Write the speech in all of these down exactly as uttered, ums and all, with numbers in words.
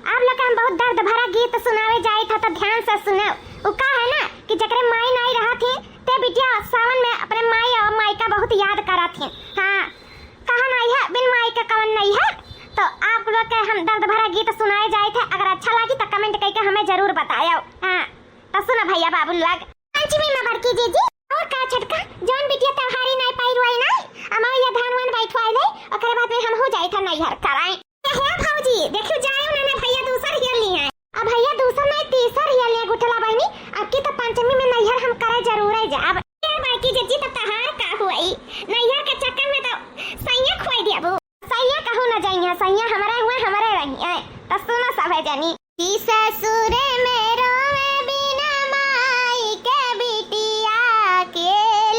आप लोग के हम बहुत दर्द भरा गीत सुनावे जाइत है, तो ध्यान से सुनो। उ का है ना कि जकरे माई नाई रहत ही, ते बिटिया सावन में अपने माई और मायका बहुत याद करत ही। हाँ, कहा नाई है, बिन माई के कवन नाई है। तो आप लोग के हम दर्द भरा गीत सुनाए जाइत है, अगर अच्छा लागी तो comment करके हमें जरूर बतायो। हाँ, तो सुनो भैया बाबू लोग। पंचमी में बड़की जीजी, और का छोटका, जौन बिटिया त्योहारी नाई पाई रोई नाई, अमाओ ये धान वान बैठवाई ले, ओकरे बाद में हम हो जाइत है नैहर कराई। हे भौजी, देखियो जायो ना, ना भैया दूसर हियल ली है। अब भैया दूसर नहीं, तीसर हियल ली है गुठला बहिनी। अब की तो पंचमी में नैहर हम करे जरूर है जा। अब ए बड़की जीजी, तब तहार का हुई? नैहर के चक्कर में तो सैया खोई दियाबू। सैया कहूँ न जइया, सैया हमरे हुए, हमरे रही है। तो सुनो सभे जनी। कि ससुर में रोवे बिना माई के बिटिया, के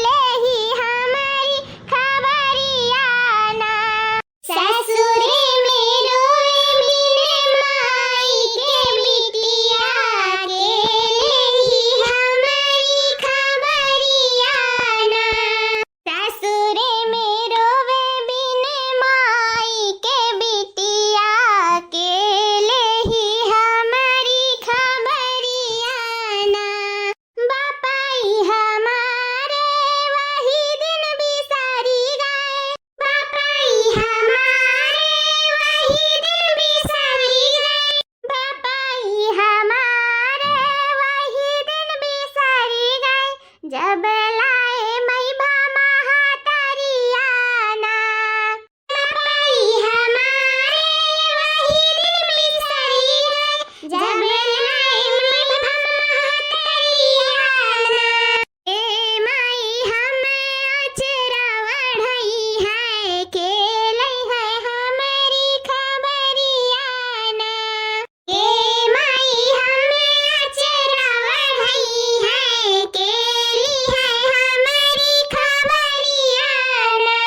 लेही हमरी खबरिया ना। ससुर में रोवे बिन माई के बिटिया, के लेही हमरी खबरिया ना। ससुर में रोवे बिन माई के बिटिया, के लेही हमरी खबरिया ना। बापाई हमारे वही दिन बिसरी गए, बापाई हमारे वही दिन बिसरी गए, बापाई हमारे वही दिन बिसरी गए, जब लाए मई भा महतरिया ना। बापाई हमारे वही दिन बिसरी गए, जब लाए मई भा महतरिया ना। ए माई हमें अचरा ओढ़ई है, के लई है हमरी खबरिया ना। ए माई हमें अचरा ओढ़ई है, के लई है हमरी खबरिया ना।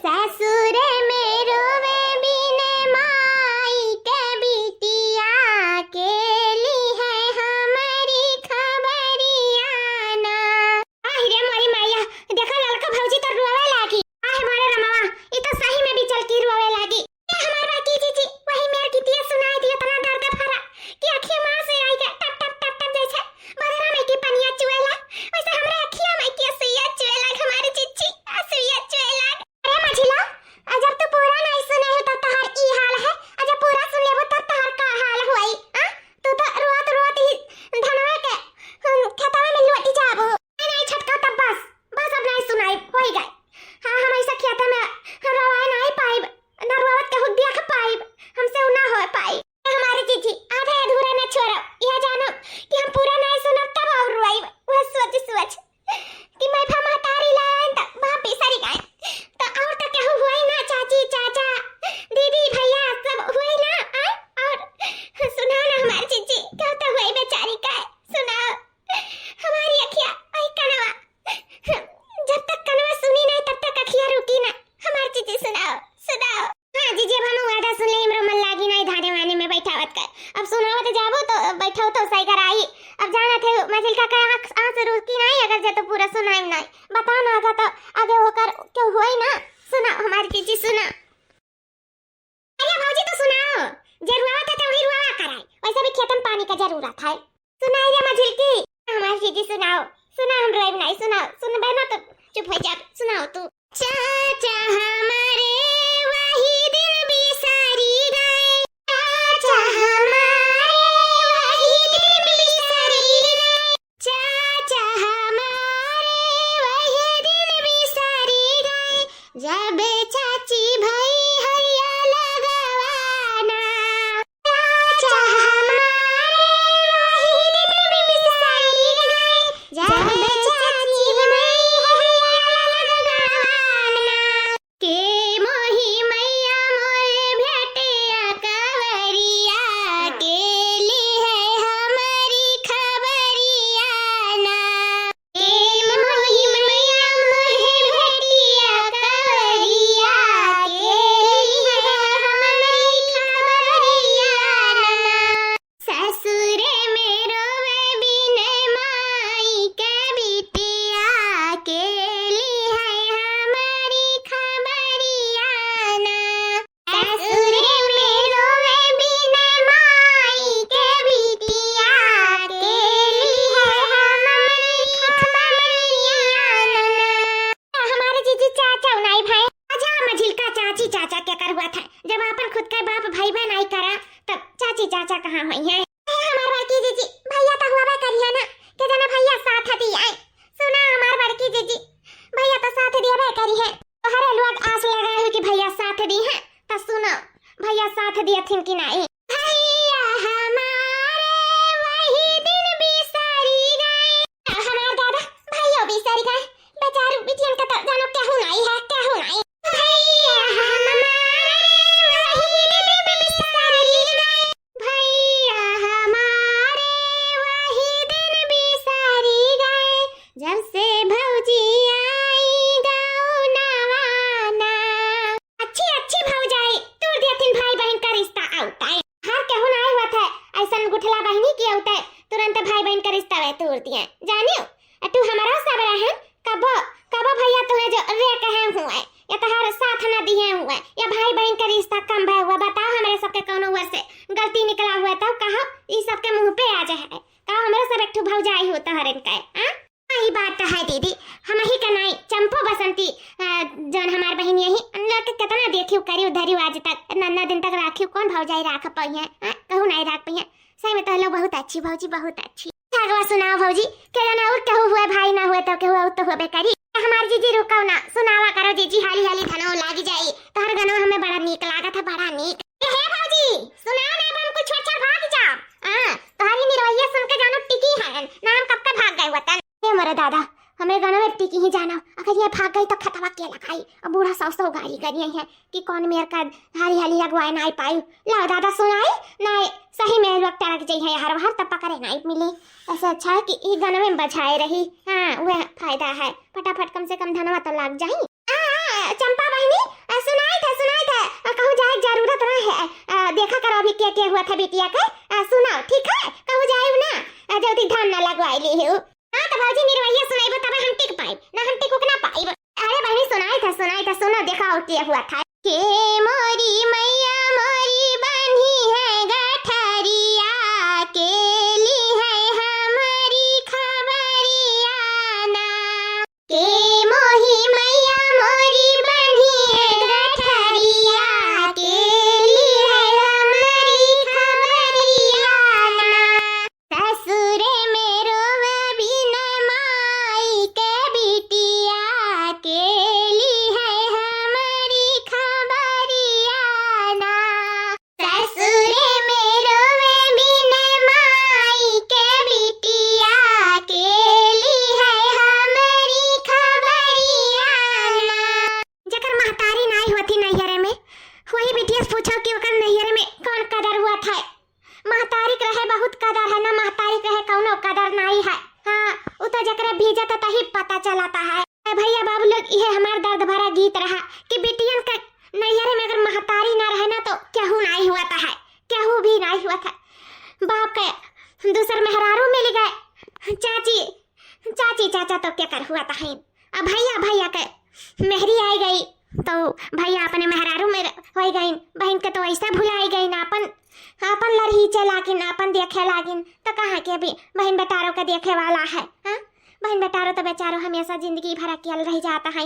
ससुर में रोवे बिन माई के बिटिया, के लई है हमरी खबरिया ना। आहि रे मोरी माया, देखा ललका भौजी तो रोवे लागी। आहे मोरे रमवा, ई तो सही में बिचल की रोवे लागी। ए हमार बड़की जीजी, वही मेर गीतिया सुनाई दिया, इतना दर्द भरा कि अखिया में आंसू आई गए, टप टप टप टप जैसे बदरा में की पनिया चुएला, वैसे हमरे अखिया में की असुइया चुएला, हमारी जीजी, असुइया चुएला। अरे मझिला, आ जब तू पूरा नहीं सुने हो तब तहार ई हाल है, आ जब पूरा सुन लेबो तब तहार का हाल होई, आ? तू तो रोत रोत ही धनवा के, हम, खेतवा में लोटी जाबो। नहीं, नहीं, छोटका, तब बस, बस अब नहीं सुनाई, होई गए। हाँ, हम ऐसा खेता में हम रोवाए नहीं पाइब, न रोवत केहू देख पाइब, हमसे उ ना हो पाई। हमारी जीजी, आधे अधूरे न छोड़ो, यह जानो कि हम पूरा नहीं सुनब तब और रोइब, वह सोच सोच कि मैं भा महतारी लायन त बाप बिसरी गए, त और त केहू हुई ना, चाची, चाचा, दीदी, भैया, सब हुई ना, आ? और सुनाओ ना हमारी जीजी, केहू तो हुई बेचारी का, सुनाओ। हमारी अखिया, आई कनवा, जब तक कनवा सुनी नहीं, तब तक अखिया रुकी ना। हमार जीजी सुनाओ, सुनाओ। हाँ जीजी, अब हम वादा सुन ले, हमरो मन लागी नहीं धाने वाने में बैठावत कर। अब सुनावत जाबो तो बैठाओ तो सही कराई। अब जाना थे मझिल का, का आँख, आँख से रुकी नहीं, अगर जे तो पूरा सुनाई नहीं। बताओ ना, आगे तो, आगे होकर क्यों हुई ना। सुनाओ हमारी जीजी, सुना। अरे भौजी, तू सुनाओ, जे रुआवत है तो वही रुआवा कराए, वैसे भी खेतन पानी का जरूरत है। सुनाई रे मझिलकी, हमारी जीजी सुनाओ, सुना, हम रोइब नहीं, सुनाओ, सुनबे ना तो चुप हो जा, सुनाओ तू। चाचा हमारे वही दिन बिसारी गए, चाचा हमारे वही दिन बिसारी गए, चाचा हमारे वही दिन बिसारी गए, जब चाची भई हरिया लगवाना। चाचा हमारे वही दिन बिसारी गए, जब चाची भई हरिया लगवाना। के अब भइबे नाई करा, तब चाची चाचा कहाँ होइहैं? ए, हमार बड़की जीजी, भइया तो हुआबे करिहैं ना, के जाने भइया साथ दिहैं। सुना हमार बड़की जीजी, भइया तो साथ दिहबे करिहैं। तोहरे लोग आस लगाए हो कि भइया साथ दिहैं, तो सुनो, भइया साथ दिहथिन कि नाई? भइया हमारे वही दिन बिसरी गए। हमार दादा, भइयो बिसरी गए। बेचारू बिटियन का तो जानो केहू नाई है, केहू नाई। भइया हमारे वही दिन बिसरी गए। भइया हमारे वही दिन बिसरी गए, जब से भौजी आई गौनवा ना। अच्छी, अच्छी भौजाई, तूर दिहथिन भाई बहिन का रिश्ता। अउतै हर केहू नाई हुआ था, अइसन गुठला बहिनी की अउतै तुरंत भाई बहिन का रिश्ता वे तूर दिहैं। जानियो, अ तू हमरा सब रहन, कबो, कबो भइया तुहे जो रे कहे हुए, या तोहर साथ न दिहे हुए, या भाई बहिन का रिश्ता कम भए हुए, बताओ हमरे सबके कौनो ओर से गलती निकला हुए तो कहो, ई सबके मुँह पे आ जाए। कहो हमरे सब एक ठो भौजाई हो तोहरन के, हाँ? ई बात तो है दीदी, हमही का नाई, चंपो बसंती, अ, जौन हमार बहिन यही, उन लोग के कितना देखियो करियो धरियो आज तक, नन्ना दिन तक राखियो, कौन भौजाई राख पइहैं, हाँ? कहू नाई राख पइहैं। सही में तो लोग बहुत अच्छी भौजी, बहुत अच्छी। अगवा सुनाओ भौजी, के जाने और केहू हुए, भाई ना हुए तो केहू और तो हुए करी। हमार जीजी रुकाओ ना, सुनावा करो जीजी, हाली हाली धनवा लागी जाई। तोहर गनवा हमें बड़ा नीक लागत है, बड़ा नीक। ए, हे भौजी, सुनाओ ना, अब हम कुछ छोड़ छाड़ भाग जाब। हाँ, तोहरी निरवैया सुन के जानो टिकी है, ना हम कब के भाग गए वतन। ए मोरे दादा, हमरे गनवा टिकी ही जानो, अगर ये भाग गई तो खतवा के लगाई, अब बूढ़ा सास तो गारी करिए है। कि कौन मेर का हाली हाली अगुवाए नाई पाई। लाओ दादा सुनाई, नाई सही में लोग टरक जइहैं हर बार, तब पकड़े नाई मिली। ऐसे अच्छा है कि ई गनवे में बजाए रही। हाँ, वह फायदा है, फटाफट कम से कम धनवा तो लाग जाई। हाँ, हाँ, चंपा बहिनी, अ, सुनाई था, सुनाई था, अ, कहूँ जाए जरूरत ना है। अ, देखा करो अभी के के हुआ था बिटिया के, अ, सुनाओ, ठीक है, कहूँ जाए ना, अ, जल्दी धान ना लगवाई ली हो। हाँ, तो भौजी निरवैया सुनाइबो, तब हम टिक पाइब, ना हम टिक उक ना पाइब। अरे बहिनी, सुनाई था, सुनाई था, सुनो, देखो और के हुआ था। के मोरी मैया मोरी बान्ही है गठरिया, के ली है हमारी खबरिया ना। के मोही मैया मोरी बान्ही है गठरिया, के ली है हमारी खबरिया ना। ससुरे में रोवे बिन माई के बिटिया, के ली है हमारी खबरिया ना। ससुरे में रोवे बिन माई के बिटिया, के ली है हमारी खबरिया ना। जेकर महतारी नाई होती नैहरे में, वही बिटिया से पूछो कि ओकर नैहरे में कौन कदर हुआ था। महतारी के रहे बहुत कदर है ना, महतारी के रहे कौनो कदर नाई है। हाँ, उ तो जकरे भीजत है तही पता चलता है। ए भैया बाबू लोग, इहे हमार दर्द भरा गीत रहा कि बिटियन के नैहरे में अगर महतारी ना रहे ना तो केहू नाई हुआ था है, केहू भी नाई हुआ था। बाप के दूसर मेहरारू मिल गए, चाची चाची चाचा तो केकर हुआ था है। अब भैया भैया के मेहरी आई गई तो भैया अपने मेहरारू में होई गईन, बहिन के तो ऐसा भुलाई गईन, आपन आपन लड़ही चलागिन, आपन देखे लागिन, तो कहाँ के अभी बहिन बेटारो के देखे वाला है, हाँ? बहिन बेटारो तो बेचारो हमेशा जिंदगी भर अकेल रह जाता है।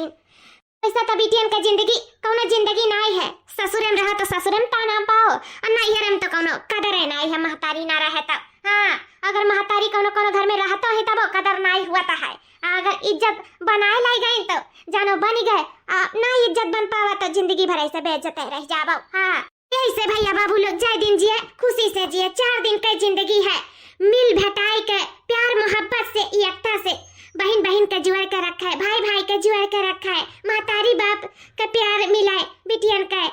ऐसा तो बिटियन का जिंदगी कौनो जिंदगी नाई है, ससुरे में रहो तो ससुरे में ताना पाओ, और नैहरे में तो कौनो कदरे नाई है, महतारी ना रहे तो। हाँ, अगर महतारी कौनो कौनो घर में रहतो है तब कदर नाई हुआ तो है, अगर इज्जत बनाए लाई गई तो जानो बनी गए, आ ना इज्जत बन पावा तो जिंदगी भर ऐसे बेइज्जत रह जाबो। हाँ, यही से भैया बाबू लोग जय दिन जिए, खुशी से जिए, चार दिन के जिंदगी है, मिल भेटाई के, प्यार मोहब्बत से, एकता से, बहिन बहिन के जुड़ के रखे, भाई भाई के जुड़ के रखे, महतारी बाप के प्यार मिले बिटियन के,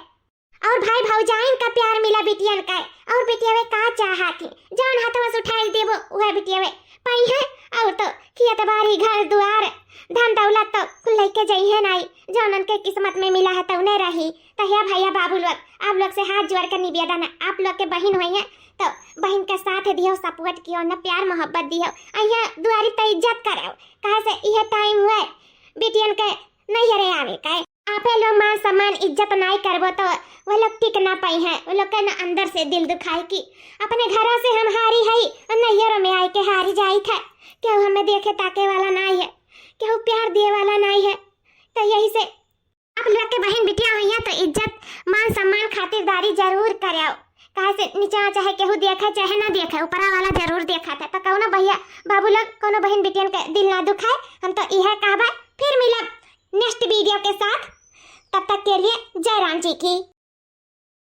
और भाई भौजाइन का प्यार मिला बिटियन के, और बिटियवे का चाहत ही, जौन हाथवा से उठाई देबो वह बिटियवे पाई है, और तो खेत बारी घर दुआर धन दौलत तो कुल लेके जाई है नाई, जौन उनके किस्मत में मिला है तौने रही। तो हे भैया बाबू लोग, आप लोग से हाथ जोड़ के निवेदन है, आप लोग के बहिन होई है तो बहिन के साथ दियो, सपोर्ट कियो न, प्यार मोहब्बत दियो, अइया दुआरी तो इज्जत करो, काहे से यह टाइम हुए बिटियन के नैहरे आवे के। आपे लोग मान सम्मान इज्जत नाई करबो तो वो लोग टिक ना पाई है, वो लोग के ना अंदर से दिल दुखाई कि अपने घरों से हम हारी हई और नैहरों में आए के हारी जाई थे, केहू हमें देखे ताके वाला नाई है, केहू प्यार दिए वाला नाई है। तो यही से आप लोग के बहिन बिटिया होइया तो इज्जत मान सम्मान खातिरदारी जरूर करेव, काहे से नीचा चाहे केहू देखे चाहे ना देखे, ऊपरा वाला जरूर देखत है। तो कौनो भैया बाबू लोग, कौनो बहन बिटियन के दिल ना दुखाए, हम तो इहे कहबे। फिर मिलब नेक्स्ट वीडियो के साथ, तब तक के लिए जय राम जी की।